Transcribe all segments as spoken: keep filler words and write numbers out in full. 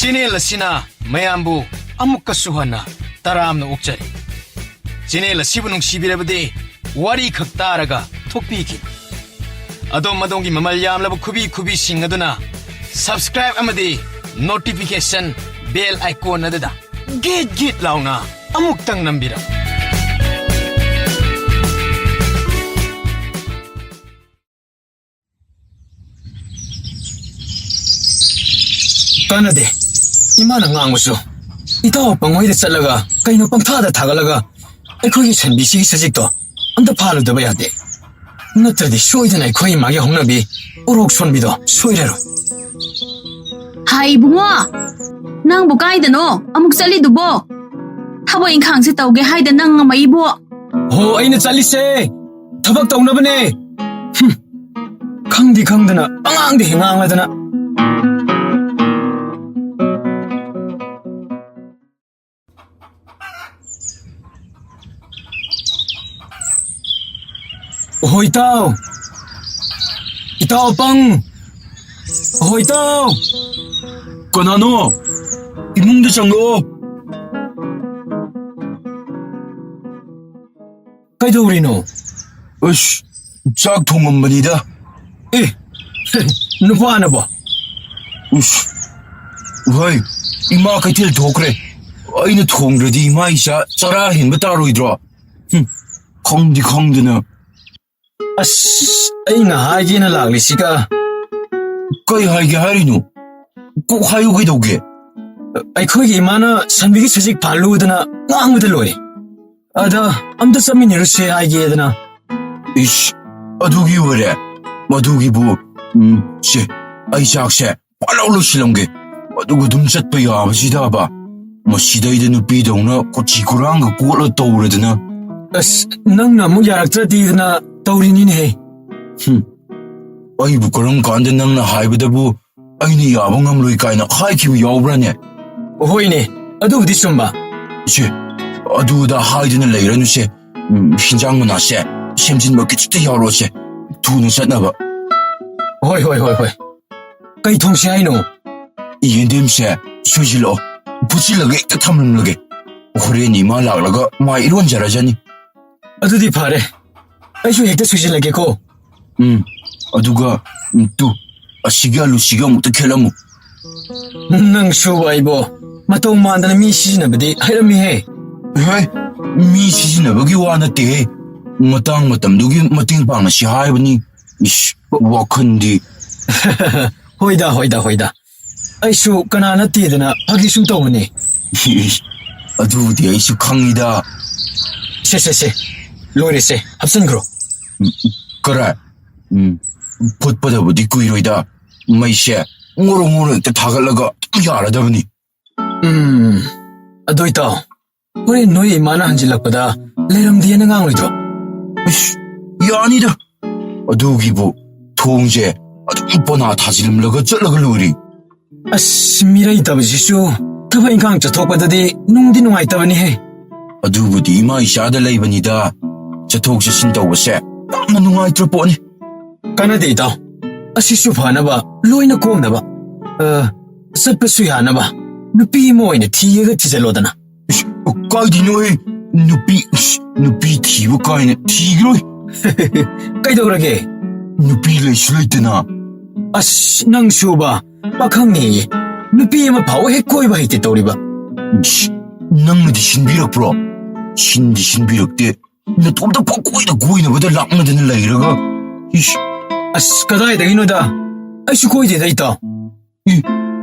Channel ꯑꯁꯤꯅ ꯃꯌꯥꯝꯕꯨ ꯑꯃꯨꯛꯀꯁꯨ ꯍꯟꯅ ꯇꯔꯥꯝꯅ ꯑꯣꯛꯆꯔꯤ꯫ ꯆꯦꯅꯦꯜ ꯑꯁꯤꯕꯨ ꯅꯨꯡꯁꯤꯕꯤꯔꯕꯗꯤ ꯋꯥꯔꯤ ꯈꯛ ꯇꯥꯔꯒ ꯊꯣꯛꯄꯤꯈꯤꯕ꯫ ꯑꯗꯣꯝ ꯑꯗꯣꯝꯒꯤ ꯃꯃꯜ ꯌꯥꯝꯂꯕ ꯈꯨꯕꯤ ꯈꯨꯕꯤꯁꯤꯡ ꯑꯗꯨꯅ subscribe ꯑꯃꯗꯤ notification bell icon ꯑꯗꯨꯗ ꯒꯤꯠ ꯒꯤꯠ ꯂꯥꯎꯅ ꯑꯃꯨꯛꯇꯪ ꯅꯝꯕꯤꯔꯝꯃꯨ꯫ ꯀꯥꯟꯅꯗꯦ꯫ ꯏꯃꯥꯅ ꯉꯥꯡꯕꯁꯨ꯫ ꯏꯇꯥꯎ ꯄꯪꯍꯣꯏꯗ ꯆꯠꯂꯒ ꯀꯩꯅꯣ ꯄꯪꯊꯥꯗ ꯊꯥꯒꯠꯂꯒ ꯑꯩꯈꯣꯏꯒꯤ ꯁꯟꯕꯤꯁꯤꯒꯤ ꯁꯖꯤꯛꯇꯣ ꯑꯝꯇ ꯐꯥꯜꯂꯨꯗꯕ ꯌꯥꯗꯦ꯫ ꯅꯠꯇ꯭ꯔꯗꯤ ꯁꯣꯏꯗꯅ ꯑꯩꯈꯣꯏ ꯏꯃꯥꯒꯤ ꯍꯧꯅꯕꯤ ꯎꯔꯣꯛ ꯁꯣꯟꯕꯤꯗꯣ ꯁꯣꯏꯔꯔꯣꯏ꯫ ꯍꯥꯏ ꯏꯕꯨꯡꯉꯣ, ꯅꯪꯕꯨ ꯀꯥꯏꯗꯅꯣ ꯑꯃꯨꯛ ꯆꯠꯂꯤꯗꯨꯕꯣ? ꯊꯕꯛ ꯏꯪꯈꯥꯡꯁꯦ ꯇꯧꯒꯦ ꯍꯥꯏꯗ ꯅꯪ ꯉꯝꯃꯛꯏꯕꯣ? ꯍꯣ, ꯑꯩꯅ ꯆꯠꯂꯤꯁꯦ ꯊꯕꯛ ꯇꯧꯅꯕꯅꯦ꯫ ꯍꯨꯝ, ꯈꯪꯗꯤ ꯈꯪꯗꯅ ꯑꯉꯥꯡꯗꯤ ꯍꯦꯛ ꯉꯥꯡꯂꯗꯅ꯫ ꯑꯍꯣꯏ ꯏꯇꯥꯎ꯫ ꯏꯇꯥꯎ ꯑꯄꯪ꯫ ꯑꯍꯣꯏ ꯏꯇꯥꯎ꯫ ꯀꯅꯥꯅꯣ? ꯏꯃꯨꯡꯗ ꯆꯪꯂꯛꯑꯣ꯫ ꯀꯩꯗꯧꯔꯤꯅꯣ? ꯑꯁ, ꯆꯥꯛ ꯊꯣꯡꯉꯝꯕꯅꯤꯗ꯫ ꯑꯦ, ꯅꯨꯄꯥꯅꯕꯣ? ꯎꯁ, ꯚꯥꯏ, ꯏꯃꯥ ꯀꯩꯊꯦꯜ ꯊꯣꯛꯈ꯭ꯔꯦ꯫ ꯑꯩꯅ ꯊꯣꯡꯗ꯭ꯔꯗꯤ ꯏꯃꯥ ꯏꯆꯥ ꯆꯔꯥ ꯍꯦꯟꯕ ꯇꯥꯔꯣꯏꯗ꯭ꯔꯣ? ꯍꯨꯝ, ꯈꯪꯗꯤ ꯈꯪꯗꯅ꯫ ꯑꯁ, ꯑꯩꯅ ꯍꯥꯏꯒꯦꯅ ꯂꯥꯛꯂꯤꯁꯤꯒ꯫ ꯀꯩ ꯍꯥꯏꯒꯦ ꯍꯥꯏꯔꯤꯅꯣ? ꯀꯣꯛ ꯍꯥꯏꯌꯨ ꯀꯩꯗꯧꯒꯦ? ꯑꯩꯈꯣꯏꯒꯤ ꯏꯃꯥꯅ ꯁꯟꯕꯤꯒꯤ ꯁꯖꯤꯛ ꯐꯥꯜꯂꯨꯗꯅ ꯉꯥꯡꯕꯗ ꯂꯣꯏꯔꯦ꯫ ꯑꯗ ꯑꯝꯇ ꯆꯠꯃꯤꯟꯅꯔꯨꯁꯦ ꯍꯥꯏꯒꯦꯗꯅ꯫ ꯏꯁ, ꯑꯗꯨꯒꯤ ꯑꯣꯏꯔꯦ? ꯃꯗꯨꯒꯤꯕꯨ, ꯎꯝ, ꯁꯦ, ꯑꯩ ꯆꯥꯛꯁꯦ ꯐꯠ ꯂꯥꯎ ꯂꯣꯏꯁꯤꯜꯂꯝꯒꯦ꯫ ꯑꯗꯨꯒ ꯑꯗꯨꯝ ꯆꯠꯄ ꯌꯥꯕꯁꯤꯗꯕ꯫ ꯃꯁꯤꯗꯩꯗ ꯅꯨꯄꯤꯗꯧꯅ ꯀꯣꯆꯤ ꯀꯨꯔꯥꯡꯒ ꯀꯣꯠꯂ ꯇꯧꯔꯗꯅ꯫ ꯑꯁ, ꯅꯪꯅ ꯑꯃꯨꯛ ꯌꯥꯔꯛꯇ꯭ꯔꯗꯤꯗꯅ ꯇꯧꯔꯤꯅꯤꯅꯦꯍꯦ꯫ ꯍꯨꯝ, ꯑꯩꯕꯨ ꯀꯔꯝ ꯀꯥꯟꯗ ꯅꯪꯅ ꯍꯥꯏꯕꯗꯕꯨ ꯑꯩꯅ ꯌꯥꯕ ꯉꯝꯂꯣꯏ ꯀꯥꯏꯅ ꯍꯥꯏꯈꯤꯕ ꯌꯥꯎꯕ꯭ꯔꯥꯅꯦ? ꯍꯣꯏꯅꯦ, ꯑꯗꯨꯕꯨꯗꯤ ꯆꯨꯝꯕ꯫ ꯏꯆꯦ, ꯑꯗꯨꯗ ꯍꯥꯏꯗꯨꯅ ꯂꯩꯔꯅꯨꯁꯦ꯫ ꯎꯝ, ꯍꯤꯟꯖꯥꯡ ꯃꯅꯥꯁꯦ ꯁꯦꯝꯖꯤꯟꯕ ꯈꯤꯇ ꯌꯥꯎꯔꯣꯁꯦ, ꯊꯨꯅ ꯆꯠꯅꯕ꯫ ꯍꯣꯏ, ꯍꯣꯏ, ꯍꯣꯏ, ꯍꯣꯏ꯫ ꯀꯩ ꯊꯣꯡꯁꯦ ꯍꯥꯏꯅꯣ? ꯌꯦꯟꯗꯦꯝꯁꯦ ꯁꯣꯏꯁꯤꯜꯂꯛꯑꯣ, ꯐꯨꯠꯁꯤꯜꯂꯒ ꯍꯦꯛꯇ ꯊꯝꯂꯝꯂꯒꯦ꯫ ꯍꯣꯔꯦꯟ ꯏꯃꯥ ꯂꯥꯛꯂꯒ ꯃꯥ ꯏꯔꯣꯟꯖꯔꯖꯅꯤ꯫ ꯑꯗꯨꯗꯤ ꯐꯔꯦ, ꯑꯩꯁꯨ ꯍꯦꯛꯇ ꯁꯣꯏꯁꯤꯜꯂꯒꯦꯀꯣ꯫ ꯎꯝ, ꯑꯗꯨꯒ, ꯎꯝ, ꯇꯨ, ꯑꯁꯤꯒꯤ ꯑꯂꯨꯁꯤꯒ ꯑꯃꯨꯛꯇ ꯈꯦꯠꯂꯝꯃꯨ꯫ ꯅꯪꯁꯨ ꯋꯥꯏꯕꯣ, ꯃꯇꯧ ꯃꯥꯟꯗꯅ ꯃꯤ ꯁꯤꯖꯤꯟꯅꯕꯗꯤ ꯍꯩꯔꯝꯃꯤꯍꯦ꯫ ꯍꯦ, ꯃꯤ ꯁꯤꯖꯤꯟꯅꯕꯒꯤ ꯋꯥ ꯅꯠꯇꯦꯍꯦ, ꯃꯇꯥꯡ ꯃꯇꯝꯗꯨꯒꯤ ꯃꯇꯦꯡ ꯄꯥꯡꯅꯁꯤ ꯍꯥꯏꯕꯅꯤ꯫ ꯏꯁ, ꯋꯥꯈꯜꯗꯤ꯫ ꯍꯣꯏꯗ, ꯍꯣꯏꯗ, ꯍꯣꯏꯗ, ꯑꯩꯁꯨ ꯀꯅꯥ ꯅꯠꯇꯦꯗꯅ ꯐꯥꯒꯤ ꯁꯨꯝ ꯇꯧꯕꯅꯦ꯫ ꯏꯁ, ꯑꯗꯨꯕꯨꯗꯤ ꯑꯩꯁꯨ ꯈꯪꯉꯤꯗ꯫ ꯁꯦ, ꯁꯦ, ꯁꯦ, ꯂꯣꯏꯔꯦꯁꯦ, ꯍꯥꯞꯆꯤꯟꯈ꯭ꯔꯣ꯫ ꯎꯝ, ꯀꯔꯥꯏ? ꯎꯝ, ꯐꯨꯠꯄꯗꯕꯨꯗꯤ ꯀꯨꯏꯔꯣꯏꯗ꯫ ꯃꯩꯁꯦ ꯉꯣꯔꯣ ꯉꯣꯔꯣ ꯍꯦꯛꯇ ꯊꯥꯒꯠꯂꯒ ꯑꯗꯨꯝ ꯌꯥꯔꯗꯕꯅꯤ꯫ ꯎꯝ, ꯑꯗꯨ ꯏꯇꯥꯎ, ꯍꯣꯔꯦꯟ ꯅꯣꯏ ꯏꯃꯥꯅ ꯍꯟꯖꯤꯜꯂꯛꯄꯗ ꯂꯩꯔꯝꯗꯦꯅ ꯉꯥꯡꯂꯣꯏꯗ꯭ꯔꯣ? ꯏꯁ, ꯌꯥꯅꯤꯗ꯫ ꯑꯗꯨꯒꯤꯕꯨ ꯊꯣꯡꯁꯦ ꯑꯗꯨꯝ ꯄꯣꯅꯥ ꯊꯥꯖꯤꯜꯂꯝꯂꯒ ꯆꯠꯂꯒ ꯂꯣꯏꯔꯦ꯫ ꯑꯁ, ꯃꯤꯔꯩꯇꯕꯁꯤꯁꯨ ꯊꯕꯛ ꯏꯪꯈꯥꯡ ꯆꯠꯊꯣꯛꯄꯗꯗꯤ ꯅꯨꯡꯗꯤ ꯅꯨꯡꯉꯥꯏꯇꯕꯅꯤꯍꯦ꯫ ꯑꯗꯨꯕꯨꯗꯤ ꯏꯃꯥ ꯏꯆꯥꯗ ꯂꯩꯕꯅꯤꯗ, ꯆꯠꯊꯣꯛ ꯆꯠꯁꯤꯟ ꯇꯧꯕꯁꯦ ꯌꯥꯝꯅ ꯅꯨꯡꯉꯥꯏꯇ꯭ꯔ ꯄꯣꯠꯅꯤ꯫ ꯀꯥꯟꯅꯗꯦ ꯏꯇꯥꯎ, ꯑꯁꯤꯁꯨ ꯐꯅꯕ ꯂꯣꯏꯅ ꯀꯣꯝꯅꯕ, ꯑ, ꯆꯠꯄꯁꯨ ꯌꯥꯅꯕ ꯅꯨꯄꯤ ꯑꯃ ꯑꯣꯏꯅ ꯊꯤꯒꯦꯒ ꯊꯤꯖꯜꯂꯣꯗꯅ꯫ ꯏꯁ, ꯀꯥꯏꯗꯩꯅꯣꯍꯦ? ꯅꯨꯄꯤ, ꯏꯁ, ꯅꯨꯄꯤ ꯊꯤꯕ ꯀꯥꯏꯅ ꯊꯤꯈꯤꯔꯣꯏ꯫ ꯀꯩꯗꯧꯔꯒꯦ? ꯅꯨꯄꯤ ꯂꯩꯁꯨ ꯂꯩꯇꯅ꯫ ꯑꯁ, ꯅꯪꯁꯨꯕ, ꯄꯥꯈꯪꯅꯦꯌꯦ, ꯅꯨꯄꯤ ꯑꯃ ꯐꯥꯎ ꯍꯦꯛ ꯀꯣꯏꯕ ꯍꯩꯇꯦ ꯇꯧꯔꯤꯕ꯫ ꯏꯁ, ꯅꯪꯅꯗꯤ ꯁꯤꯟꯕꯤꯔꯛꯄ꯭ꯔꯣ? ꯁꯤꯟꯗꯤ ꯁꯤꯟꯕꯤꯔꯛꯇꯦ꯫ ꯅꯇꯣꯝꯇ ꯄꯪꯀꯣꯏꯗ ꯀꯣꯏꯅꯕꯗ ꯂꯥꯛꯅꯗꯅ ꯂꯩꯔꯒ꯫ ꯏꯁ꯫ ꯑꯁ, ꯀꯗꯥꯏꯗꯒꯤꯅꯣꯗ? ꯑꯩꯁꯨ ꯀꯣꯏꯗꯦꯗ, ꯏꯇꯥꯎ꯫ ꯏ,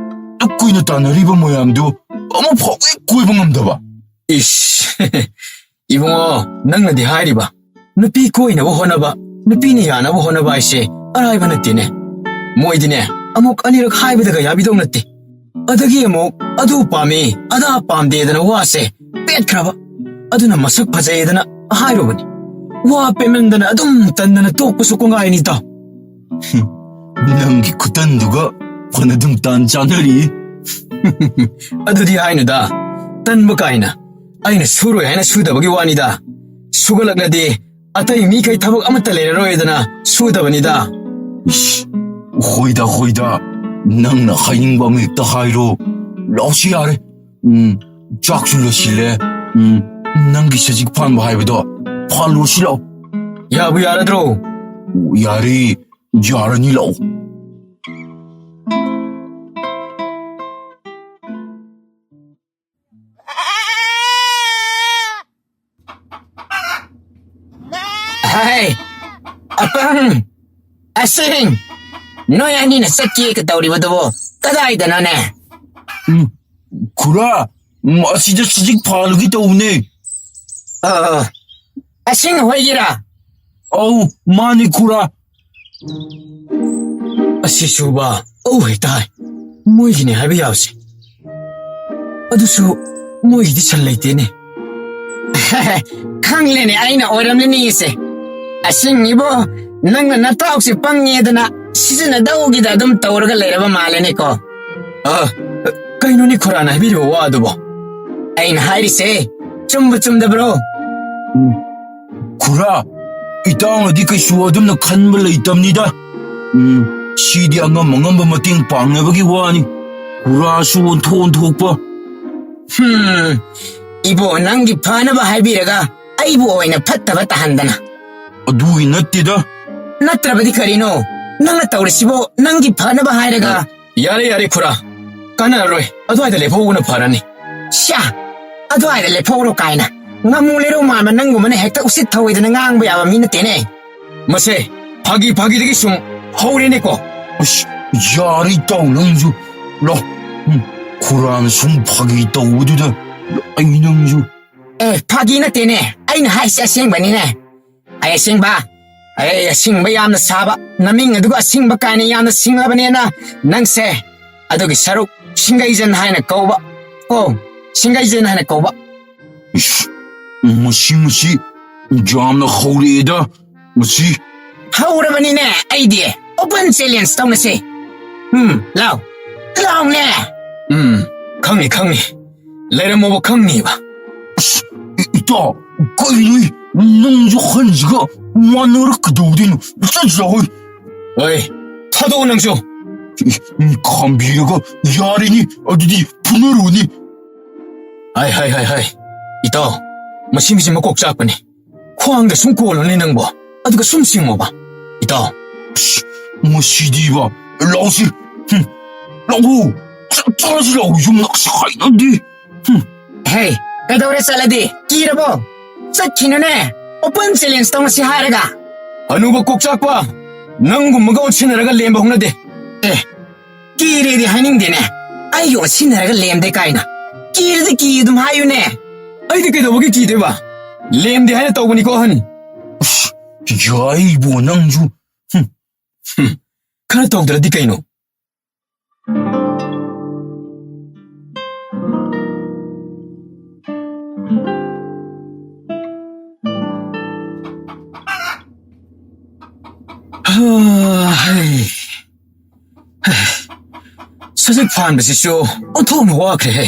ꯑꯗꯨꯛ ꯀꯨꯏꯅ ꯇꯥꯟꯅꯔꯤꯕ ꯃꯌꯥꯝꯗꯨ ꯑꯃꯐꯥꯎ ꯍꯦꯛ ꯀꯣꯏꯕ ꯉꯝꯗꯕ? ꯏꯁ, ꯏꯕꯨꯡꯉꯣ, ꯅꯪꯅꯗꯤ ꯍꯥꯏꯔꯤꯕ, ꯅꯨꯄꯤ ꯀꯣꯏꯅꯕ ꯍꯣꯠꯅꯕ, ꯅꯨꯄꯤꯅ ꯌꯥꯅꯕ ꯍꯣꯠꯅꯕ ꯍꯥꯏꯁꯦ ꯑꯔꯥꯏꯕ ꯅꯠꯇꯦꯅꯦ꯫ ꯃꯣꯏꯗꯤꯅꯦ, ꯑꯃꯨꯛ ꯑꯅꯤꯔꯛ ꯍꯥꯏꯕꯗꯒ ꯌꯥꯕꯤꯗꯧ ꯅꯠꯇꯦ꯫ ꯑꯗꯒꯤ ꯑꯃꯨꯛ ꯑꯗꯨ ꯄꯥꯝꯃꯤ, ꯑꯗꯥ ꯄꯥꯝꯗꯦꯗꯅ ꯋꯥꯁꯦ ꯄꯦꯠꯈ꯭ꯔꯕ꯫ ꯑꯗꯨꯅ ꯃꯁꯛ ꯐꯖꯩꯗꯅ ꯍꯥꯏꯔꯨꯕꯅꯤ꯫ ꯋꯥ ꯄꯦꯠꯃꯟꯗꯅ ꯑꯗꯨꯝ ꯇꯟꯗꯅ ꯇꯣꯛꯄꯁꯨ ꯀꯣꯡꯒꯥꯏꯅꯤ, ꯏꯇꯥꯎ꯫ ꯅꯪꯒꯤ ꯈꯨꯇꯟꯗꯨꯒ ꯐꯅ ꯑꯗꯨꯝ ꯇꯥꯟ ꯆꯥꯅꯔꯤ꯫ ꯑꯗꯨꯗꯤ ꯍꯥꯏꯅꯨꯗ, ꯇꯟꯕ ꯀꯥꯏꯅ꯫ ꯑꯩꯅ ꯁꯨꯔꯣꯏ ꯍꯥꯏꯅ ꯁꯨꯗꯕꯒꯤ ꯋꯥꯅꯤꯗ꯫ ꯁꯨꯒꯠꯂꯛꯂꯗꯤ ꯑꯇꯩ ꯃꯤꯈꯩ ꯊꯕꯛ ꯑꯃꯠꯇ ꯂꯩꯔꯔꯣꯏꯗꯅ ꯁꯨꯗꯕꯅꯤꯗ꯫ ꯏꯁ, ꯍꯣꯏꯗ, ꯍꯣꯏꯗ, ꯅꯪꯅ ꯍꯥꯏꯅꯤꯡꯕ ꯑꯃ ꯍꯦꯛꯇ ꯍꯥꯏꯔꯣ꯫ ꯂꯥꯛꯁꯤ ꯌꯥꯔꯦ꯫ ꯎꯝ, ꯆꯥꯛꯁꯨ ꯂꯣꯏꯁꯤꯜꯂꯦ꯫ ꯎꯝ, ꯅꯪꯒꯤ ꯁꯖꯤꯛ ꯐꯥꯟꯕ ꯍꯥꯏꯕꯗꯣ ꯐꯥꯜꯂꯨꯔꯁꯤ ꯂꯥꯛꯑꯣ꯫ ꯌꯥꯕꯨ ꯌꯥꯔꯗ꯭ꯔꯣ? ꯑꯣ, ꯌꯥꯔꯦ, ꯌꯥꯔꯅꯤ, ꯂꯥꯛꯑꯣ꯫ ꯍꯥꯏ, ꯑꯄꯪ, ꯑꯁꯤꯡ, ꯅꯣꯏ ꯑꯅꯤꯅ ꯆꯠꯀꯦꯒ ꯇꯧꯔꯤꯕꯗꯨꯕꯨ ꯀꯗꯥꯏꯗꯅꯣꯅꯦ? ꯎꯝ, ꯈꯨꯔꯥ, ꯎꯝ, ꯑꯁꯤꯗ ꯁꯖꯤꯛ ꯐꯥꯜꯂꯨꯒꯦ ꯇꯧꯕꯅꯦ꯫ ꯑ, ꯑꯁꯤꯡ ꯍꯣꯏꯒꯤꯔꯥ? ꯑꯧ, ꯃꯥꯅꯤ ꯈꯨꯔꯥ꯫ ꯑꯁꯤꯁꯨꯕ, ꯑꯧ ꯍꯦꯛꯇ ꯍꯥꯏ꯫ ꯃꯣꯏꯒꯤꯅꯦ ꯍꯥꯏꯕ ꯌꯥꯕꯁꯦ꯫ ꯑꯗꯨꯁꯨ ꯃꯣꯏꯒꯤꯗꯤ ꯁꯟ ꯂꯩꯇꯦꯅꯦ꯫ ꯈꯪꯂꯦꯅꯦ, ꯑꯩꯅ ꯑꯣꯏꯔꯝꯂꯅꯤ ꯏꯁꯦ꯫ ꯑꯁꯤꯡ ꯏꯕꯣ, ꯅꯪꯅ ꯅꯇꯥꯎꯁꯦ ꯄꯪꯉꯦꯗꯅ ꯁꯤꯖꯤꯟꯅꯗꯧꯒꯤꯗ ꯑꯗꯨꯝ ꯇꯧꯔꯒ ꯂꯩꯔꯕ ꯃꯥꯜꯂꯦꯅꯦꯀꯣ꯫ ꯑ, ꯀꯩꯅꯣꯅꯦ ꯈꯨꯔꯥꯅ ꯍꯥꯏꯕꯤꯔꯤꯕ ꯋꯥ ꯑꯗꯨꯕꯣ? ꯑꯩꯅ ꯍꯥꯏꯔꯤꯁꯦ ꯆꯨꯝꯕ ꯆꯨꯝꯗꯕ꯭ꯔꯣ? ꯎꯝ, ꯈꯨꯔꯥ, ꯏꯇꯥꯎꯅꯗꯤ ꯀꯩꯁꯨ ꯑꯗꯨꯝꯅ ꯈꯟꯕ ꯂꯩꯇꯕꯅꯤꯗ꯫ ꯎꯝ, ꯁꯤꯗꯤ ꯑꯉꯝ ꯑꯉꯝꯕ ꯃꯇꯦꯡ ꯄꯥꯡꯅꯕꯒꯤ ꯋꯥꯅꯤ꯫ ꯈꯨꯔꯥꯁꯨ ꯑꯣꯟꯊꯣꯛ ꯑꯣꯟꯊꯣꯛꯄ꯫ ꯍꯝ, ꯏꯕꯣ, ꯅꯪꯒꯤ ꯐꯅꯕ ꯍꯥꯏꯕꯤꯔꯒ ꯑꯩꯕꯨ ꯑꯣꯏꯅ ꯐꯠꯇꯕ ꯇꯥꯍꯟꯗꯅ꯫ ꯑꯗꯨꯒꯤ ꯅꯠꯇꯦꯗ꯫ ꯅꯠꯇ꯭ꯔꯕꯗꯤ ꯀꯔꯤꯅꯣ? ꯅꯪꯅ ꯇꯧꯔꯤꯁꯤꯕꯣ ꯅꯪꯒꯤ ꯐꯅꯕ ꯍꯥꯏꯔꯒ? ꯌꯥꯔꯦ, ꯌꯥꯔꯦ, ꯈꯨꯔꯥ꯫ ꯀꯥꯟꯅꯔꯔꯣꯏ꯫ ꯑꯗꯨꯋꯥꯏꯗ ꯂꯦꯞꯍꯧꯕꯅ ꯐꯔꯅꯤ꯫ ꯁ꯭ꯌꯥ! ꯑꯗꯨꯋꯥꯏꯗ ꯂꯦꯞꯍꯧꯔꯣ ꯀꯥꯏꯅ꯫ ꯉꯥꯃꯨ ꯂꯩꯔꯧ ꯃꯥꯟꯕ ꯅꯪꯒꯨꯝꯕꯅ ꯍꯦꯛꯇ ꯎꯁꯤꯠ ꯊꯧꯑꯣꯏꯗꯅ ꯉꯥꯡꯕ ꯌꯥꯕ ꯃꯤ ꯅꯠꯇꯦꯅꯦ꯫ ꯃꯁꯦ ꯐꯥꯒꯤ ꯐꯥꯒꯤꯗꯒꯤ ꯁꯨꯝ ꯍꯧꯔꯦꯅꯦꯀꯣ꯫ ꯑꯁ, ꯌꯥꯔꯦ ꯏꯇꯥꯎ ꯅꯪꯁꯨ꯫ ꯂꯥꯎ, ꯎꯝ, ꯈꯨꯔꯥꯅ ꯁꯨꯝ ꯐꯥꯒꯤ ꯇꯧꯕꯗꯨꯗ ꯑꯩ ꯅꯪꯁꯨ꯫ ꯑꯦ, ꯐꯥꯒꯤ ꯅꯠꯇꯦꯅꯦ, ꯑꯩꯅ ꯍꯥꯏꯁꯦ ꯑꯁꯦꯡꯕꯅꯤꯅꯦ꯫ ꯑꯩ ꯑꯁꯦꯡꯕ, ꯑꯩ ꯑꯁꯤꯡꯕ ꯌꯥꯝꯅ ꯁꯥꯕ, ꯅꯃꯤꯡ ꯑꯗꯨꯒ ꯑꯁꯤꯡꯕ ꯀꯥꯏꯅ ꯌꯥꯝꯅ ꯁꯤꯡꯂꯕꯅꯦꯅ ꯅꯪꯁꯦ꯫ ꯑꯗꯨꯒꯤ ꯁꯔꯨꯛ ꯁꯤꯡꯒꯩꯖꯟ ꯍꯥꯏꯅ ꯀꯧꯕ꯫ ꯑꯣ, ꯁꯤꯡꯒꯩꯖꯟ ꯍꯥꯏꯅ ꯀꯧꯕ꯫ ꯏꯁ, ꯃꯁꯤ, ꯃꯁꯤ ꯌꯥꯝꯅ ꯍꯧꯔꯛꯑꯦꯗ, ꯃꯁꯤ꯫ ꯍꯧꯔꯕꯅꯤꯅꯦ ꯑꯩꯗꯤ꯫ Open challenge ꯇꯧꯅꯁꯦ꯫ ꯎꯝ, ꯂꯥꯎ꯫ ꯂꯥꯎꯅꯦ꯫ ꯎꯝ, ꯈꯪꯉꯤ, ꯈꯪꯉꯤ꯫ ꯂꯩꯔꯝꯃꯣꯕ ꯈꯪꯉꯤꯕ꯫ ꯑꯁ, ꯏ-, ꯏꯇꯥꯎ, ꯀꯩꯅꯣ? ꯅꯪꯁꯨ ꯑꯍꯟꯁꯤꯒ ꯃꯥꯟꯅꯔ ꯀꯩꯗꯧꯗꯣꯏꯅꯣ? ꯆꯠꯁꯤ ꯂꯥꯎ, ꯍꯣꯏ꯫ ꯍꯣꯏ, ꯊꯥꯗꯣꯛꯑꯣ ꯅꯪꯁꯨ꯫ ꯏ-, ꯈꯥꯝꯕꯤꯔꯒ ꯌꯥꯔꯤꯅꯤ, ꯑꯗꯨꯗꯤ ꯐꯨꯅꯔꯨꯅꯤ꯫ ꯍꯥꯏ, ꯍꯥꯏ, ꯍꯥꯏ, ꯍꯥꯏ꯫ ꯏꯇꯥꯎ, ꯃꯁꯤ ꯃꯤꯁꯤ ꯃꯀꯣꯛ ꯆꯥꯛꯄꯅꯤ꯫ ꯈ꯭ꯋꯥꯡꯗ ꯁꯨꯝ ꯀꯣꯜꯂꯨꯅꯦ ꯅꯪꯕꯣ, ꯑꯗꯨꯒ ꯁꯨꯝ ꯆꯤꯡꯉꯣꯕ, ꯏꯇꯥꯎ꯫ ꯑꯁ, ꯃꯁꯤꯗꯤꯕ, ꯂꯥꯎꯁꯤ꯫ ꯍꯨꯝ, ꯂꯥꯎ꯫ ꯆꯠ-, ꯆꯠꯂꯁꯤ ꯂꯥꯎ, ꯌꯨꯝꯗ꯫ ꯑꯁ, ꯍꯩꯅꯗꯦ꯫ ꯍꯨꯝ꯫ ꯍꯦ, ꯀꯩꯗꯧꯔꯦ ꯆꯠꯂꯗꯤ? ꯀꯤꯔꯕꯣ? ꯆꯠꯈꯤꯅꯨꯅꯦ꯫ Open challenge ꯇꯧꯅꯁꯤ ꯍꯥꯏꯔꯒ꯫ ꯍꯅꯨꯕ ꯀꯣꯛꯆꯥꯛꯄ, ꯅꯪꯒꯨꯝꯕꯒ ꯑꯣꯟꯁꯤꯟꯅꯔꯒ ꯂꯦꯝꯕ ꯍꯧꯅꯗꯦ꯫ ꯑꯦ, ꯀꯤꯔꯦꯗꯤ ꯍꯥꯏꯅꯤꯡꯗꯦꯅꯦ꯫ ꯑꯩꯒꯤ ꯑꯣꯟꯁꯤꯟꯅꯔꯒ ꯂꯦꯝꯗꯦ ꯀꯥꯏꯅ꯫ ꯀꯤꯔꯗꯤ ꯀꯤ ꯑꯗꯨꯝ ꯍꯥꯏꯌꯨꯅꯦ꯫ ꯑꯩꯗꯤ ꯀꯩꯗꯧꯕꯒꯤ ꯀꯤꯗꯣꯏꯕ? ꯂꯦꯝꯗꯦ ꯍꯥꯏꯅ ꯇꯧꯕꯅꯤꯀꯣ, ꯑꯍꯟ꯫ ꯑꯁ, ꯌꯥꯏꯕꯣ ꯅꯪꯁꯨ꯫ ꯍꯨꯝ꯫ ꯍꯨꯝ꯫ ꯈꯔ ꯇꯧꯗ꯭ꯔꯗꯤ ꯀꯩꯅꯣ? ꯍꯥ, ꯍꯩ꯫ ꯁꯖꯤꯛ ꯐꯥꯟꯕꯁꯤꯁꯨ ꯑꯣꯟꯊꯣꯛꯅ ꯋꯥꯈ꯭ꯔꯦꯍꯦ꯫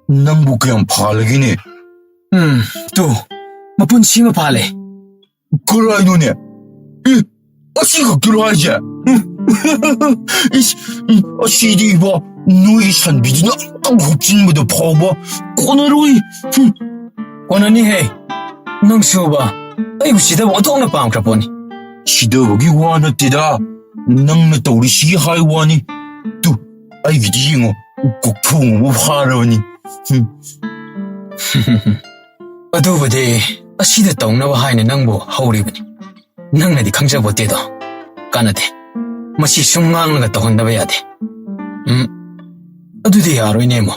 ꯅꯪꯕꯨ ꯀꯌꯥꯝ ꯐꯥꯜꯂꯒꯦꯅꯦ? ꯎꯝ, ꯇꯨ, ꯃꯄꯨꯟꯁꯤ ꯑꯃ ꯐꯥꯜꯂꯦ꯫ ꯀꯔꯥꯏꯅꯣꯅꯦ? ꯑꯦ, ꯑꯁꯤ ꯈꯛꯇꯔꯣ ꯍꯥꯏꯁꯦ? ꯏꯁ, ꯎꯝ, ꯑꯁꯤꯗꯤ ꯏꯕꯣ, ꯅꯣꯏꯒꯤ ꯁꯟꯕꯤꯗꯨꯅ ꯑꯃꯨꯛꯇꯪ ꯍꯨꯞꯆꯤꯟꯕꯗ ꯐꯥꯎꯕ ꯀꯣꯟꯅꯔꯣꯏ꯫ ꯍꯨꯝ꯫ ꯀꯣꯟꯅꯅꯤꯍꯦ꯫ ꯅꯪꯁꯨꯕ, ꯑꯩꯕꯨ ꯁꯤꯗꯕ ꯑꯣꯟꯊꯣꯛꯅ ꯄꯥꯝꯈ꯭ꯔ ꯄꯣꯠꯅꯤ꯫ ꯁꯤꯗꯕꯒꯤ ꯋꯥ ꯅꯠꯇꯦꯗ, ꯅꯪꯅ ꯇꯧꯔꯤꯁꯤꯒꯤ ꯍꯥꯏ ꯋꯥꯅꯤ꯫ ꯇꯨ, ꯑꯩꯒꯤꯗꯤ ꯌꯦꯡꯉꯣ, ꯀꯣꯛꯊꯣꯡ ꯑꯃ ꯐꯥꯔꯕꯅꯤ꯫ ꯍꯨꯝ꯫ ꯑꯗꯨꯕꯨꯗꯤ ꯑꯁꯤꯗ ꯇꯧꯅꯕ ꯍꯥꯏꯅ ꯅꯪꯕꯨ ꯍꯧꯔꯤꯕꯅꯤ꯫ ꯅꯪꯅꯗꯤ ꯈꯪꯖꯕꯣꯠꯇꯦꯗꯣ꯫ ꯀꯥꯟꯅꯗꯦ꯫ ꯃꯁꯤ ꯁꯨꯝ ꯉꯥꯡꯂꯒ ꯇꯧꯍꯟꯗꯕ ꯌꯥꯗꯦ꯫ ꯎꯝ, ꯑꯗꯨꯗꯤ ꯌꯥꯔꯣꯏꯅꯦ, ꯏꯃꯣ꯫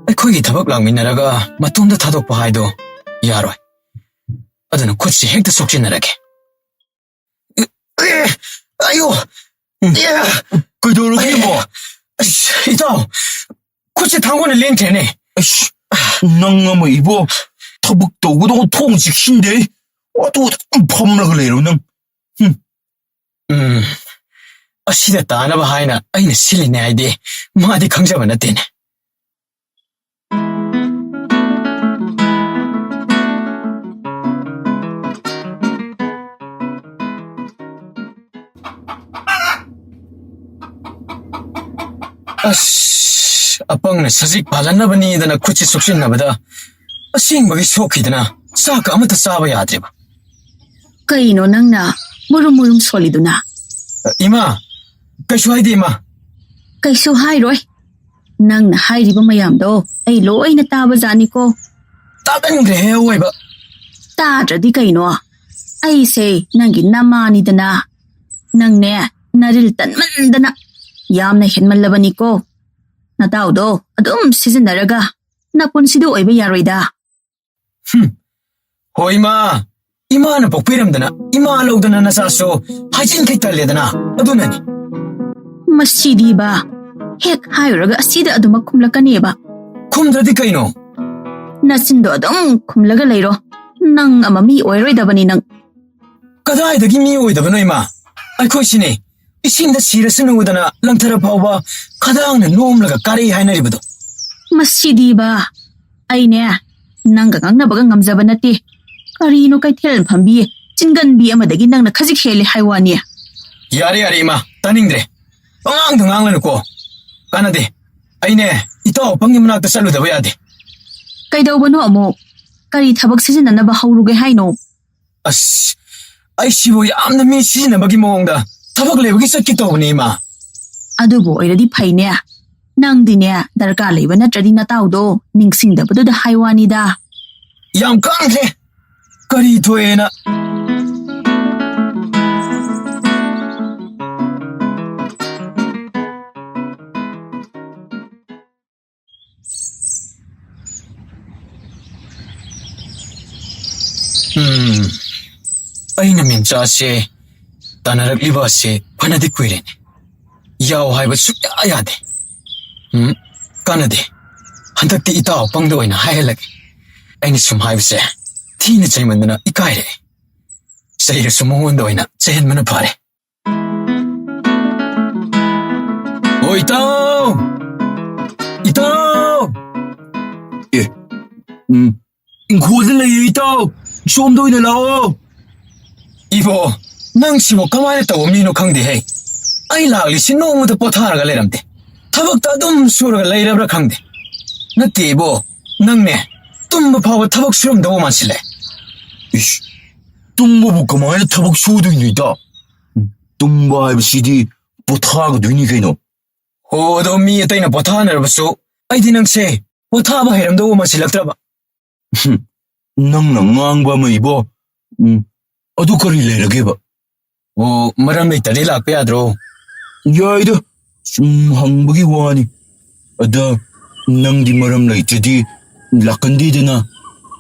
ꯑꯩꯈꯣꯏꯒꯤ ꯊꯕꯛ ꯂꯥꯡꯃꯤꯟꯅꯔꯒ ꯃꯇꯣꯝꯇ ꯊꯥꯗꯣꯛꯄ ꯍꯥꯏꯗꯣ ꯌꯥꯔꯣꯏ꯫ ꯑꯗꯨꯅ ꯈꯨꯠꯁꯤ ꯍꯦꯛꯇ ꯁꯣꯛꯆꯤꯟꯅꯔꯒꯦ꯫ ꯑꯦ, ꯑꯌꯣ! ꯎꯝ꯫ ꯑꯦ! ꯀꯩꯗꯧꯔꯒꯦ, ꯏꯃꯣ? ꯑꯁ, ꯏꯇꯥꯎ, ꯈꯨꯠꯁꯦ ꯊꯥꯡꯒꯣꯜꯅ ꯂꯦꯟꯈ꯭ꯔꯦꯅꯦ꯫ ꯑꯁ, ꯅꯪ ꯑꯃ ꯏꯕꯣ, ꯊꯕꯛ ꯇꯧꯒꯗꯧꯕ ꯊꯣꯡ ꯆꯦꯛꯁꯤꯟꯗꯦ꯫ ꯑꯗꯨ ꯑꯗꯨꯝ ꯐꯝꯂꯒ ꯂꯩꯔꯣ ꯅꯪ꯫ ꯍꯨꯝ꯫ ꯎꯝ, ꯑꯁꯤꯗ ꯇꯥꯅꯕ ꯍꯥꯏꯅ ꯑꯩꯅ ꯁꯤꯜꯂꯤꯅꯦ ꯍꯥꯏꯗꯤ ꯃꯥꯗꯤ ꯈꯪꯖꯕ ꯅꯠꯇꯦꯅꯦ꯫ ꯑꯁ, ꯑꯄꯪꯅ ꯁꯖꯤꯛ ꯐꯥꯜꯍꯟꯅꯕꯅꯤꯗꯅ ꯈꯨꯠꯁꯤ ꯁꯨꯞꯆꯤꯟꯅꯕꯗ ꯑꯁꯦꯡꯕꯒꯤ ꯁꯣꯛꯈꯤꯗꯅ ꯆꯥꯛꯀ ꯑꯃꯠꯇ ꯆꯥꯕ ꯌꯥꯗ꯭ꯔꯦꯕ꯫ ꯀꯩꯅꯣ ꯅꯪꯅ ꯃꯨꯔꯨꯝ ꯃꯨꯔꯨꯝ ꯁꯣꯜꯂꯤꯗꯨꯅ? ꯏꯃꯥ, ꯀꯩꯁꯨ ꯍꯥꯏꯗꯦ, ꯏꯃꯥ꯫ ꯀꯩꯁꯨ ꯍꯥꯏꯔꯣꯏ꯫ ꯅꯪꯅ ꯍꯥꯏꯔꯤꯕ ꯃꯌꯥꯝꯗꯣ ꯑꯩ ꯂꯣꯏꯅ ꯇꯥꯕꯖꯥꯠꯅꯤꯀꯣ꯫ ꯇꯥꯒꯟꯈ꯭ꯔꯦꯍꯦ ꯑꯋꯣꯏꯕ꯫ ꯇꯥꯗ꯭ꯔꯗꯤ ꯀꯩꯅꯣ? ꯑꯩꯁꯦ ꯅꯪꯒꯤ ꯅꯃꯥꯅꯤꯗꯅ꯫ ꯅꯪꯅꯦ, ꯅꯔꯤꯜ ꯇꯟꯃꯟꯗꯅ ꯌꯥꯝꯅ ꯍꯦꯟꯃꯜꯂꯕꯅꯤꯀꯣ꯫ ꯅꯇꯥꯎꯗꯣ ꯑꯗꯨꯝ ꯁꯤꯖꯤꯟꯅꯔꯒ ꯅꯄꯨꯟꯁꯤꯗꯣ ꯑꯣꯏꯕ ꯌꯥꯔꯣꯏꯗ꯫ ꯍꯨꯝ꯫ ꯍꯣꯏ, ꯏꯃꯥ꯫ ꯏꯃꯥꯅ ꯄꯣꯛꯄꯤꯔꯝꯗꯅ, ꯏꯃꯥ ꯂꯧꯗꯅ ꯅꯆꯥꯁꯨ ꯍꯥꯏꯖꯤꯟꯈꯩ ꯇꯜꯂꯦꯗꯅ, ꯑꯗꯨꯅꯅꯤ꯫ ꯃꯁꯤꯗꯤꯕ, ꯍꯦꯛ ꯍꯥꯏꯔꯨꯔꯒ ꯑꯁꯤꯗ ꯑꯗꯨꯃꯛ ꯈꯨꯝꯂꯛꯀꯅꯦꯕ꯫ ꯈꯨꯝꯗ꯭ꯔꯗꯤ ꯀꯩꯅꯣ? ꯅꯆꯤꯟꯗꯣ ꯑꯗꯨꯝ ꯈꯨꯝꯂꯒ ꯂꯩꯔꯣ꯫ ꯅꯪ ꯑꯃ ꯃꯤ ꯑꯣꯏꯔꯣꯏꯗꯕꯅꯤ ꯅꯪ꯫ ꯀꯗꯥꯏꯗꯒꯤ ꯃꯤ ꯑꯣꯏꯗꯕꯅꯣ, ꯏꯃꯥ? ꯑꯩꯈꯣꯏꯁꯤꯅꯦ, ꯏꯁꯤꯡꯗ ꯁꯤꯔꯁꯅꯨꯗꯅ ꯂꯪꯊꯔ ꯐꯥꯎꯕ ꯈꯗꯥꯡꯅ ꯅꯣꯝꯂꯒ ꯀꯥꯔꯛꯏ ꯍꯥꯏꯅꯔꯤꯕꯗꯣ꯫ ꯃꯁꯤꯗꯤꯕ, ꯑꯩꯅꯦ, ꯅꯪꯒ ꯉꯥꯡꯅꯕꯒ ꯉꯝꯖꯕ ꯅꯠꯇꯦ꯫ ꯀꯔꯤꯅꯣ ꯀꯩꯊꯦꯜ ꯐꯝꯕꯤ, ꯆꯤꯡꯒꯟꯕꯤ ꯑꯃꯗꯒꯤ ꯅꯪꯅ ꯈꯖꯤꯛ ꯍꯦꯜꯂꯦ ꯍꯥꯏ ꯋꯥꯅꯤ꯫ ꯌꯥꯔꯦ, ꯌꯥꯔꯦ, ꯏꯃꯥ, ꯇꯥꯅꯤꯡꯗ꯭ꯔꯦ꯫ ꯄꯉꯥꯡꯗ ꯉꯥꯡꯂꯅꯨꯀꯣ꯫ ꯀꯥꯟꯅꯗꯦ꯫ ꯑꯩꯅꯦ, ꯏꯇꯥꯎ ꯑꯄꯪꯒꯤ ꯃꯅꯥꯛꯇ ꯆꯠꯂꯨꯗꯕ ꯌꯥꯗꯦ꯫ ꯀꯩꯗꯧꯕꯅꯣ ꯑꯃꯨꯛ? ꯀꯔꯤ ꯊꯕꯛ ꯁꯤꯖꯤꯟꯅꯅꯕ ꯍꯧꯔꯨꯒꯦ ꯍꯥꯏꯅꯣ? ꯑꯁ, ꯑꯩꯁꯤꯕꯨ ꯌꯥꯝꯅ ꯃꯤ ꯁꯤꯖꯤꯟꯅꯕꯒꯤ ꯃꯑꯣꯡꯗ ꯊꯕꯛ ꯂꯩꯕꯒꯤ ꯆꯠꯀꯦ ꯇꯧꯕꯅꯦ, ꯏꯃꯥ꯫ ꯑꯗꯨꯕꯨ ꯑꯣꯏꯔꯗꯤ ꯐꯩꯅꯦ꯫ ꯅꯪꯗꯤꯅꯦ, ꯗꯔꯀꯥꯔ ꯂꯩꯕ ꯅꯠꯇ꯭ꯔꯗꯤ ꯅꯇꯥꯎꯗꯣ ꯅꯤꯡꯁꯤꯡꯗꯕꯗꯨꯗ ꯍꯥꯏ ꯋꯥꯅꯤꯗ꯫ ꯌꯥꯝ ꯈꯪꯈ꯭ꯔꯦ꯫ ꯀꯔꯤ ꯊꯣꯛꯑꯦꯅ? ꯎꯝ, ꯑꯩꯅ ꯃꯤꯟꯆꯥꯁꯦ ꯇꯥꯟꯅꯔꯛꯂꯤꯕ ꯑꯁꯦ ꯐꯅꯗꯤ ꯀꯨꯏꯔꯦꯅꯦ꯫ ꯌꯥꯎ ꯍꯥꯏꯕ ꯁꯨꯛꯌꯥ ꯌꯥꯗꯦ꯫ ꯎꯝ, ꯀꯥꯟꯅꯗꯦ꯫ ꯍꯟꯗꯛꯇꯤ ꯏꯇꯥꯎ ꯑꯄꯪꯗ ꯑꯣꯏꯅ ꯍꯥꯏꯍꯜꯂꯒꯦ꯫ ꯑꯩꯅ ꯁꯨꯝ ꯍꯥꯏꯕꯁꯦ ꯊꯤꯅ ꯆꯩꯃꯟꯗꯅ ꯏꯀꯥꯏꯔꯛꯑꯦ꯫ ꯆꯩꯔꯁꯨ ꯃꯉꯣꯟꯗ ꯑꯣꯏꯅ ꯆꯩꯍꯟꯕꯅ ꯐꯔꯦ꯫ ꯑꯣ, ꯏꯇꯥꯎ! ꯏꯇꯥꯎ! ꯑꯦ, ꯎꯝ, ꯏꯪꯈꯣꯜꯗ ꯂꯩꯌꯦ, ꯏꯇꯥꯎ꯫ ꯁꯣꯝꯗ ꯑꯣꯏꯅ ꯂꯥꯛꯑꯣ꯫ ꯏꯕꯣ, ꯅꯪꯁꯤꯕꯨ ꯀꯃꯥꯏꯅ ꯇꯧꯕ ꯃꯤꯅꯣ ꯈꯪꯗꯦꯍꯦ꯫ ꯑꯩ ꯂꯥꯛꯂꯤꯁꯤ ꯅꯣꯡꯃꯇ ꯄꯣꯊꯥꯔꯒ ꯂꯩꯔꯝꯗꯦ꯫ ꯊꯕꯛꯇ ꯑꯗꯨꯝ ꯁꯨꯔꯒ ꯂꯩꯔꯕ꯭ꯔꯥ ꯈꯪꯗꯦ꯫ ꯅꯠꯇꯦ ꯏꯕꯣ, ꯅꯪꯅꯦ ꯇꯨꯝꯕ ꯐꯥꯎꯕ ꯊꯕꯛ ꯁꯨꯔꯝꯗꯧꯕ ꯃꯥꯟꯁꯤꯜꯂꯦ꯫ ꯏꯁ, ꯇꯨꯝꯕꯕꯨ ꯀꯃꯥꯏꯅ ꯊꯕꯛ ꯁꯨꯗꯣꯏꯅꯣ, ꯏꯇꯥꯎ? ꯇꯨꯝꯕ ꯍꯥꯏꯕꯁꯤꯗꯤ ꯄꯣꯊꯥꯒꯗꯣꯏꯅꯤ ꯀꯩꯅꯣ꯫ ꯍꯣ, ꯑꯗꯣ ꯃꯤ ꯑꯇꯩꯅ ꯄꯣꯊꯥꯅꯔꯕꯁꯨ ꯑꯩꯗꯤ ꯅꯪꯁꯦ ꯄꯣꯊꯥꯕ ꯍꯩꯔꯝꯗꯧꯕ ꯃꯥꯟꯁꯤꯜꯂꯛꯇ꯭ꯔꯕ꯫ ꯍꯨꯝ, ꯅꯪꯅ ꯉꯥꯡꯕ ꯑꯃ ꯏꯕꯣ꯫ ꯎꯝ, ꯑꯗꯨ ꯀꯔꯤ ꯂꯩꯔꯒꯦꯕ? ꯑꯣ, ꯃꯔꯝ ꯂꯩꯇ꯭ꯔꯗꯤ ꯂꯥꯛꯄ ꯌꯥꯗ꯭ꯔꯣ? ꯌꯥꯏꯗ, ꯁꯨꯝ ꯍꯪꯕꯒꯤ ꯋꯥꯅꯤ꯫ ꯑꯗ ꯅꯪꯗꯤ ꯃꯔꯝ ꯂꯩꯇ꯭ꯔꯗꯤ ꯂꯥꯛꯀꯟꯗꯦꯗꯅ,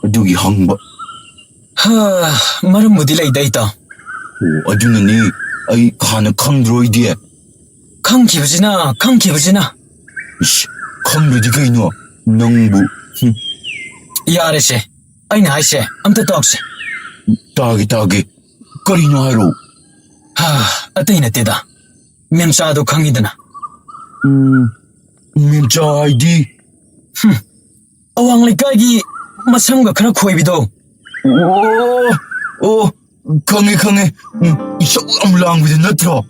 ꯑꯗꯨꯒꯤ ꯍꯪꯕ꯫ ꯍꯥ, ꯃꯔꯝꯕꯨꯗꯤ ꯂꯩꯗ, ꯏꯇꯥꯎ꯫ ꯑꯣ, ꯑꯗꯨꯅꯅꯤ ꯑꯩ ꯍꯥꯟꯅ ꯈꯪꯗ꯭ꯔꯣ ꯑꯩꯗꯤ? ꯈꯪꯈꯤꯕꯁꯤꯅ, ꯈꯪꯈꯤꯕꯁꯤꯅ꯫ ꯏꯁ, ꯈꯪꯗ꯭ꯔꯗꯤ ꯀꯩꯅꯣ ꯅꯪꯕꯨ? ꯍꯨꯝ꯫ ꯌꯥꯔꯦꯁꯦ, ꯑꯩꯅ ꯍꯥꯏꯁꯦ ꯑꯝꯇ ꯇꯥꯎꯁꯦ꯫ ꯇꯥꯒꯦ, ꯇꯥꯒꯦ꯫ ꯀꯔꯤꯅꯣ ꯍꯥꯏꯔꯣ꯫ ꯍꯥ, ꯑꯇꯩ ꯅꯠꯇꯦꯗ, ꯃꯦꯝꯆꯥꯗꯣ ꯈꯪꯉꯤꯗꯅ꯫ ꯎꯝ, ꯃꯦꯝꯆꯥ ꯍꯥꯏꯗꯤ? ꯍꯨꯝ, ꯑꯋꯥꯡ ꯂꯩꯀꯥꯏꯒꯤ ꯃꯁꯝꯒ ꯈꯔ ꯈꯣꯏꯕꯤꯗꯣ꯫ ꯑꯣ, ꯑꯣ, ꯈꯪꯉꯦ, ꯈꯪꯉꯦ꯫ ꯎꯝ, ꯏꯁꯧ ꯌꯥꯝ ꯂꯥꯡꯕꯤꯗꯨ ꯅꯠꯇ꯭ꯔꯣ?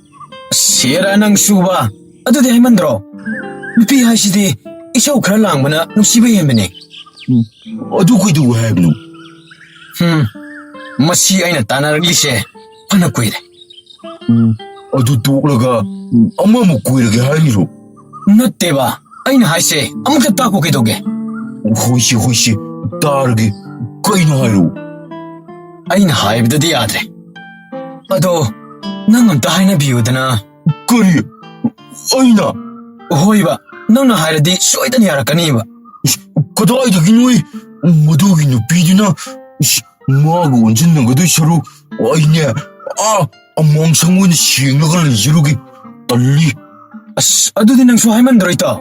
ꯁꯦꯔꯥ ꯅꯪꯁꯨꯕ, ꯑꯗꯨꯗꯤ ꯍꯥꯏꯃꯟꯗ꯭ꯔꯣ? ꯅꯨꯄꯤ ꯍꯥꯏꯁꯤꯗꯤ ꯏꯁꯧ ꯈꯔ ꯂꯥꯡꯕꯅ ꯅꯨꯡꯁꯤꯕ ꯍꯦꯟꯕꯅꯦ꯫ ꯎꯝ, ꯑꯗꯨ ꯀꯩꯗꯧꯋꯦ ꯍꯥꯏꯕꯅꯣ? ꯍꯨꯝ, ꯃꯁꯤ ꯑꯩꯅ ꯇꯥꯟꯅꯔꯛꯂꯤꯁꯦ ꯐꯅ ꯀꯨꯏꯔꯦ꯫ ꯎꯝ, ꯑꯗꯨ ꯇꯣꯛꯂꯒ, ꯎꯝ, ꯑꯃꯃꯨꯛ ꯀꯣꯏꯔꯒꯦ ꯍꯥꯏꯔꯤꯔꯣ? ꯅꯠꯇꯦꯕ, ꯑꯩꯅ ꯍꯥꯏꯁꯦ ꯑꯃꯨꯛꯇ ꯇꯥꯛꯈꯣ ꯀꯩꯗꯧꯒꯦ? ꯍꯣꯏꯁꯦ, ꯍꯣꯏꯁꯦ, ꯇꯥꯔꯒꯦ꯫ ꯀꯩꯅꯣ ꯍꯥꯏꯔꯣ꯫ ꯑꯩꯅ ꯍꯥꯏꯕꯗꯗꯤ ꯌꯥꯗ꯭ꯔꯦ꯫ ꯑꯗꯣ ꯅꯪ ꯑꯝꯇ ꯍꯥꯏꯅꯕꯤꯌꯨꯗꯅ꯫ ꯀꯔꯤ? ꯑꯩꯅ? ꯍꯣꯏꯕ, ꯅꯪꯅ ꯍꯥꯏꯔꯗꯤ ꯁꯣꯏꯗꯅ ꯌꯥꯔꯛꯀꯅꯤꯕ꯫ ꯏꯁ, ꯀꯗꯥꯏꯗꯒꯤꯅꯣꯍꯦ? ꯃꯗꯨꯒꯤ ꯅꯨꯄꯤꯗꯨꯅ, ꯏꯁ, ꯃꯥꯒ ꯑꯣꯟꯁꯤꯟꯅꯒꯗꯣꯏ ꯁꯔꯨꯛ ꯑꯩꯅꯦ, ꯑꯥ, ꯑꯃꯥꯡꯁꯪ ꯑꯣꯏꯅ ꯁꯦꯡꯂꯒ ꯂꯩꯖꯔꯨꯒꯦ꯫ ꯇꯜꯂꯤ꯫ ꯑꯁ, ꯑꯗꯨꯗꯤ ꯅꯪꯁꯨ ꯍꯥꯏꯃꯟꯗ꯭ꯔꯣ, ꯏꯇꯥꯎ?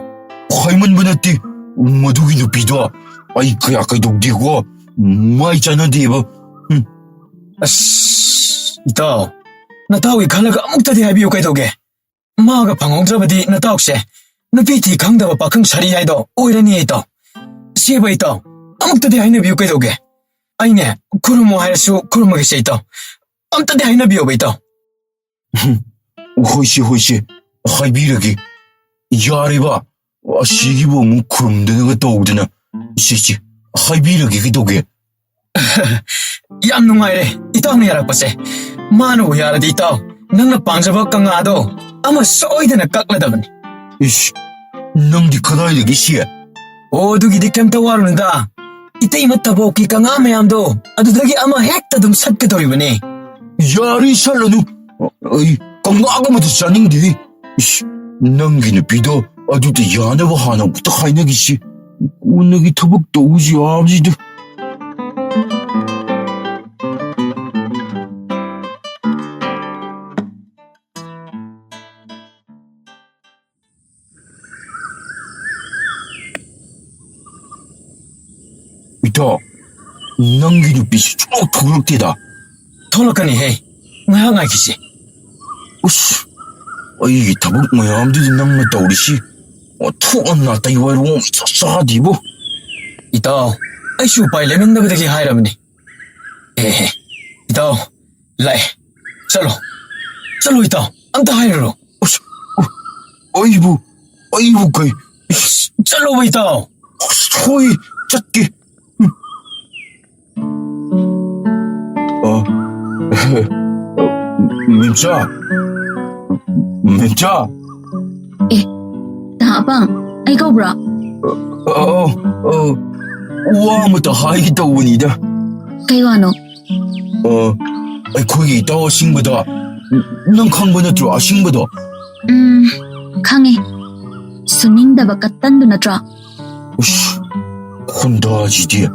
ꯍꯥꯏꯃꯟꯕ ꯅꯠꯇꯦ, ꯃꯗꯨꯒꯤ ꯅꯨꯄꯤꯗꯣ ꯑꯩ ꯀꯌꯥ ꯀꯩꯗꯧꯗꯦꯀꯣ, ꯃꯥꯏ ꯆꯥꯟꯅꯗꯦꯕ꯫ ꯍꯨꯝ꯫ ꯑꯁ, ꯏꯇꯥꯎ, ꯅꯇꯥꯎꯒꯤ ꯈꯜꯂꯒ ꯑꯃꯨꯛꯇꯗꯤ ꯍꯥꯏꯕꯤꯌꯨ ꯀꯩꯗꯧꯒꯦ? ꯃꯥꯒ ꯐꯪꯍꯧꯗ꯭ꯔꯕꯗꯤ ꯅꯇꯥꯎꯁꯦ ꯅꯨꯄꯤ ꯊꯤ ꯈꯪꯗꯕ ꯄꯥꯈꯪ ꯁꯥꯔꯤ ꯍꯥꯏꯗꯣ ꯑꯣꯏꯔꯅꯤ, ꯏꯇꯥꯎ꯫ ꯁꯦꯕ ꯏꯇꯥꯎ, ꯑꯃꯨꯛꯇꯗꯤ ꯍꯥꯏꯅꯕꯤꯌꯨ ꯀꯩꯗꯧꯒꯦ? ꯑꯩꯅꯦ ꯈꯨꯔꯨꯝꯃꯣ ꯍꯥꯏꯔꯁꯨ ꯈꯨꯔꯨꯝꯃꯒꯦꯁꯦ, ꯏꯇꯥꯎ꯫ ꯑꯝꯇꯗꯤ ꯍꯥꯏꯅꯕꯤꯌꯣꯕ, ꯏꯇꯥꯎ꯫ ꯍꯣꯏꯁꯦ, ꯍꯣꯏꯁꯦ, ꯍꯥꯏꯕꯤꯔꯒꯦ꯫ ꯌꯥꯔꯦꯕ, ꯑꯁꯤꯒꯤꯕꯨ ꯑꯃꯨꯛ ꯈꯨꯔꯨꯝꯗꯅꯒ ꯇꯧꯗꯅ꯫ ꯁꯤ, ꯁꯤ, ꯍꯥꯏꯕꯤꯔꯒꯦ ꯀꯩꯗꯧꯒꯦ? ꯌꯥꯝ ꯅꯨꯡꯉꯥꯏꯔꯦ ꯏꯇꯥꯎꯅ ꯌꯥꯔꯛꯄꯁꯦ꯫ ꯃꯥꯅꯕꯨ ꯌꯥꯔꯗꯤ ꯏꯇꯥꯎ, ꯅꯪꯅ ꯄꯥꯝꯖꯕ ꯀꯪꯂꯥꯗꯣ ꯑꯃ ꯁꯣꯏꯗꯅ ꯀꯛꯂꯗꯕꯅꯤ꯫ ꯏꯁ, ꯅꯪꯗꯤ ꯀꯗꯥꯏꯗꯒꯤ ꯁꯤ? ꯑꯣ, ꯑꯗꯨꯒꯤꯗꯤ ꯀꯩꯝꯇ ꯋꯥꯔꯨꯅꯨꯗ꯫ ꯏꯇꯩꯃ ꯇꯕꯣꯛꯀꯤ ꯀꯪꯂꯥ ꯃꯌꯥꯝꯗꯣ ꯑꯗꯨꯗꯒꯤ ꯑꯃ ꯍꯦꯛꯇ ꯑꯗꯨꯝ ꯁꯠꯀꯗꯧꯔꯤꯕꯅꯦ꯫ ꯌꯥꯔꯦ, ꯁꯠꯂꯅꯨ꯫ ꯑꯩ ꯀꯪꯂꯥꯒꯨꯝꯕꯗ ꯆꯥꯅꯤꯡꯗꯦ꯫ ꯏꯁ, ꯅꯪꯒꯤ ꯅꯨꯄꯤꯗꯣ ꯑꯗꯨꯗ ꯌꯥꯅꯕ ꯍꯥꯟꯅ ꯑꯃꯨꯛꯇ ꯍꯥꯏꯅꯈꯤꯁꯤ꯫ ꯀꯣꯟꯅꯒꯤ ꯊꯕꯛ ꯇꯧꯁꯤ ꯍꯥꯏꯕꯁꯤꯗ꯫ ꯏꯇꯥꯎ, ꯅꯪꯒꯤ ꯅꯨꯄꯤꯁꯤ ꯁꯨꯡꯊꯣꯛ ꯊꯣꯛꯂꯛꯇꯦꯗ꯫ ꯊꯣꯛꯂꯛꯀꯅꯤꯍꯦ, ꯉꯥꯏꯍꯥꯛ ꯉꯥꯏꯈꯤꯁꯦ꯫ ꯎꯁ, ꯑꯩꯒꯤ ꯊꯕꯛ ꯃꯌꯥꯝꯗꯨꯗꯤ ꯅꯪꯅ ꯇꯧꯔꯤꯁꯤ꯫ ꯑꯣꯟꯊꯣꯛꯅ ꯅꯥꯇꯩ ꯋꯥꯏꯔꯣꯡ ꯏꯆꯥ ꯆꯥꯗꯦꯕꯨ꯫ ꯏꯇꯥꯎ, ꯑꯩꯁꯨ ꯎꯄꯥꯏ ꯂꯩꯃꯟꯗꯕꯗꯒꯤ ꯍꯥꯏꯔꯕꯅꯤ꯫ ꯑꯦꯍꯦ, ꯏꯇꯥꯎ, ꯂꯥꯛꯑꯦ꯫ ꯆꯠꯂꯣ, ꯆꯠꯂꯣ ꯏꯇꯥꯎ, ꯑꯝꯇ ꯍꯥꯏꯔꯨꯔꯣ꯫ ꯑꯁ, ꯑ, ꯑꯩꯕꯨ, ꯑꯩꯕꯨ ꯀꯩ? ꯆꯠꯂꯣꯕ ꯏꯇꯥꯎ꯫ ꯑꯁ, ꯍꯣꯏ, ꯆꯠꯀꯦ꯫ ꯎꯝ꯫ ꯑ, ꯃꯦꯝꯆꯥ, ꯃꯦꯝꯆꯥ꯫ ꯑꯦ, ꯇꯥ ꯑꯄꯥꯡ, ꯑꯩ ꯀꯧꯕ꯭ꯔꯣ? ꯑ, ꯑ, ꯑ, ꯋꯥ ꯑꯃꯇ ꯍꯥꯏꯒꯦ ꯇꯧꯕꯅꯤꯗ꯫ ꯀꯩ ꯋꯥꯅꯣ? ꯑ, ꯑꯩꯈꯣꯏꯒꯤ ꯏꯇꯥꯎ ꯑꯁꯤꯡꯕꯗꯣ, ꯅꯪ ꯈꯪꯕ ꯅꯠꯇ꯭ꯔꯣ ꯑꯁꯤꯡꯕꯗꯣ? ꯎꯝ, ꯈꯪꯉꯦ꯫ ꯁꯨꯅꯤꯡꯗꯕ ꯀꯠꯇꯟꯗꯨ ꯅꯠꯇ꯭ꯔꯣ? ꯎꯁ, ꯈꯣꯟꯗꯥꯁꯤꯗꯤ꯫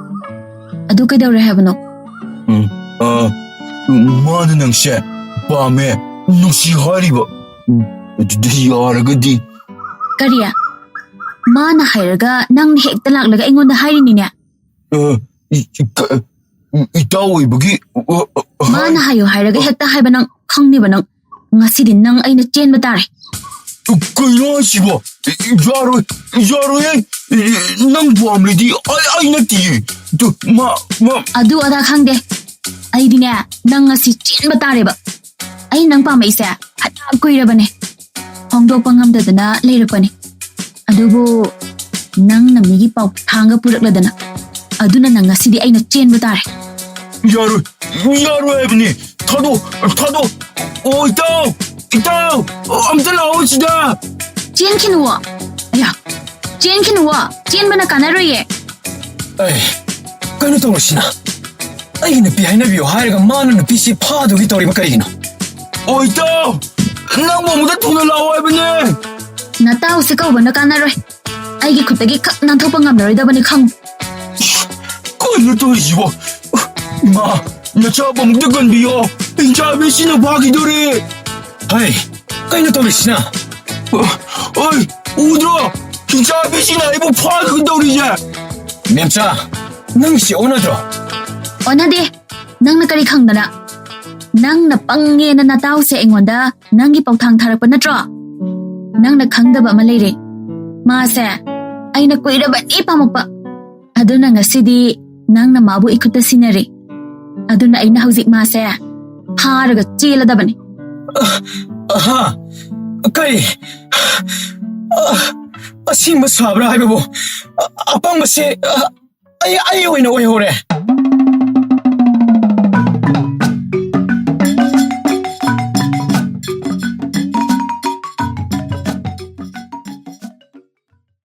ꯑꯗꯨ ꯀꯩꯗꯧꯔꯦ ꯍꯥꯏꯕꯅꯣ? ꯎꯝ, ꯑ, ꯃꯥꯅ ꯅꯪꯁꯦ ꯄꯥꯝꯃꯦ, ꯅꯨꯡꯁꯤ ꯍꯥꯏꯔꯤꯕ꯫ ꯎꯝ, ꯑꯗꯨꯗꯤ ꯌꯥꯔꯒꯗꯤ꯫ ꯀꯔꯤ? ꯃꯥꯅ ꯍꯥꯏꯔꯒ ꯅꯪꯅ ꯍꯦꯛꯇ ꯂꯥꯛꯂꯒ ꯑꯩꯉꯣꯟꯗ ꯍꯥꯏꯔꯤꯅꯤꯅꯦ? ꯑ, ꯏ-, ꯏ-, ꯀ-, ꯏꯇꯥꯎ ꯑꯣꯏꯕꯒꯤ, ꯑ, ꯑ, ꯃꯥꯅ ꯍꯥꯏ-, ꯍꯥꯏꯌꯨ ꯍꯥꯏꯔꯒ ꯍꯦꯛꯇ ꯍꯥꯏꯕ ꯅꯪ ꯈꯪꯅꯤꯕ ꯅꯪ꯫ ꯉꯁꯤꯗꯤ ꯅꯪ ꯑꯩꯅ ꯆꯦꯟꯕ ꯇꯥꯔꯦ꯫ ꯀꯩꯅꯣ ꯍꯥꯏꯁꯤꯕꯣ? ꯌꯥꯔꯣꯏ, ꯌꯥꯔꯣꯏꯍꯦ꯫ ꯅꯪ ꯄꯥꯝꯂꯗꯤ ꯑꯩ, ꯑꯩ ꯅꯠꯇꯤꯌꯦ꯫ ꯑꯗꯨ, ꯃꯥ, ꯃꯥ ꯑꯗꯨ ꯑꯗꯥ ꯈꯪꯗꯦ꯫ ꯑꯩꯗꯤꯅꯦ, ꯅꯪ ꯉꯁꯤ ꯆꯦꯟꯕ ꯇꯥꯔꯦꯕ꯫ ꯑꯩ ꯅꯪ ꯄꯥꯝꯃꯛꯏꯁꯦ ꯐꯅ ꯀꯨꯏꯔꯕꯅꯦ꯫ ꯐꯣꯡꯗꯣꯛꯄ ꯉꯝꯗꯗꯅ ꯂꯩꯔꯛꯄꯅꯤ꯫ ꯑꯗꯨꯕꯨ ꯅꯪꯅ ꯃꯤꯒꯤ ꯄꯥꯎ ꯊꯥꯡꯒ ꯄꯨꯔꯛꯂꯗꯅ, ꯑꯗꯨꯅ ꯅꯪ ꯉꯁꯤꯗꯤ ꯑꯩꯅ ꯆꯦꯟꯕ ꯇꯥꯔꯦ꯫ ꯌꯥꯔꯣꯏ, ꯌꯥꯔꯣꯏ ꯍꯥꯏꯕꯅꯤ꯫ ꯊꯥꯗꯣꯛ, ꯊꯥꯗꯣꯛ꯫ ꯑꯣ, ꯏꯇꯥꯎ, ꯏꯇꯥꯎ, ꯑꯣ, ꯑꯝꯇ ꯂꯥꯛꯑꯣ ꯁꯤꯗ꯫ ꯆꯦꯟꯈꯤꯅꯨꯋꯣ꯫ ꯑꯌꯥ, ꯆꯦꯟꯈꯤꯅꯨꯋꯣ꯫ ꯆꯦꯟꯕꯅ ꯀꯥꯟꯅꯔꯣꯏꯌꯦ꯫ ꯑꯩ ꯀꯩꯅꯣ ꯇꯧꯔꯤꯁꯤꯅ? ꯑꯩꯒꯤ ꯅꯨꯄꯤ ꯍꯥꯏꯅꯕꯤꯌꯨ ꯍꯥꯏꯔꯒ ꯃꯥꯅ ꯅꯨꯄꯤꯁꯤ ꯐꯥꯗꯨꯒꯤ ꯇꯧꯔꯤꯕ ꯀꯔꯤꯒꯤꯅꯣ? ꯑꯣ, ꯏꯇꯥꯎ, ꯅꯪꯕꯨ ꯑꯃꯨꯛꯇ ꯊꯨꯅ ꯂꯥꯛꯑꯣ ꯍꯥꯏꯕꯅꯦ꯫ ꯅꯇꯥꯎꯁꯦ ꯀꯧꯕꯅ ꯀꯥꯟꯅꯔꯣꯏ꯫ ꯑꯩꯒꯤ ꯈꯨꯠꯇꯒꯤ ꯈꯛ ꯅꯥꯟꯊꯣꯛꯄ ꯉꯝꯂꯔꯣꯏꯗꯕꯅꯤ ꯈꯪ꯫ ꯀꯩꯅꯣ ꯇꯧꯔꯤꯁꯤꯕꯣ? ꯃꯥ, ꯅꯆꯥꯕꯨ ꯑꯃꯨꯛꯇ ꯀꯟꯕꯤꯌꯣ꯫ ꯍꯤꯡꯆꯥꯕꯤꯁꯤꯅ ꯐꯥꯈꯤꯗꯣꯔꯦ꯫ ꯍꯩ, ꯀꯩꯅꯣ ꯇꯧꯔꯤꯁꯤꯅ? ꯑꯣꯏ, ꯎꯗ꯭ꯔꯣ? ꯍꯤꯡꯆꯥꯕꯤꯁꯤꯅ ꯑꯩꯕꯨ ꯐꯥꯈꯤꯗꯣꯔꯤ ꯇꯧꯔꯤꯁꯦ꯫ ꯃꯦꯝꯆꯥ, ꯅꯪꯒꯤꯁꯤ ꯑꯣꯟꯅꯗ꯭ꯔꯣ? ꯑꯣꯟꯅꯗꯦ꯫ ꯅꯪꯅ ꯀꯔꯤ ꯈꯪꯗꯅ? ꯅꯪꯅ ꯄꯪꯉꯦꯅ ꯅꯇꯥꯎꯁꯦ ꯑꯩꯉꯣꯟꯗ ꯅꯪꯒꯤ ꯄꯥꯎꯊꯥꯡ ꯊꯥꯔꯛꯄ ꯅꯠꯇ꯭ꯔꯣ? ꯅꯪꯅ ꯈꯪꯗꯕ ꯑꯃ ꯂꯩꯔꯦ꯫ ꯃꯥꯁꯦ ꯑꯩꯅ ꯀꯨꯏꯔꯕꯅꯤ ꯄꯥꯝꯃꯛꯄ꯫ ꯑꯗꯨꯅ ꯉꯁꯤꯗꯤ ꯅꯪꯅ ꯃꯥꯕꯨ ꯏꯈꯨꯠꯇ ꯁꯤꯟꯅꯔꯦ꯫ ꯑꯗꯨꯅ ꯑꯩꯅ ꯍꯧꯖꯤꯛ ꯃꯥꯁꯦ ꯐꯥꯔꯒ ꯆꯦꯜꯂꯗꯕꯅꯤ꯫ ꯑꯍꯥ, ꯀꯩ? ꯑ, ꯑꯁꯦꯡꯕ ꯁꯥꯕ꯭ꯔꯥ ꯍꯥꯏꯕꯕꯨ? ꯑ, ꯑꯄꯪꯕꯁꯦ, ꯑ, ꯑꯩ, ꯑꯩ ꯑꯣꯏꯅ ꯑꯣꯏꯍꯧꯔꯦ꯫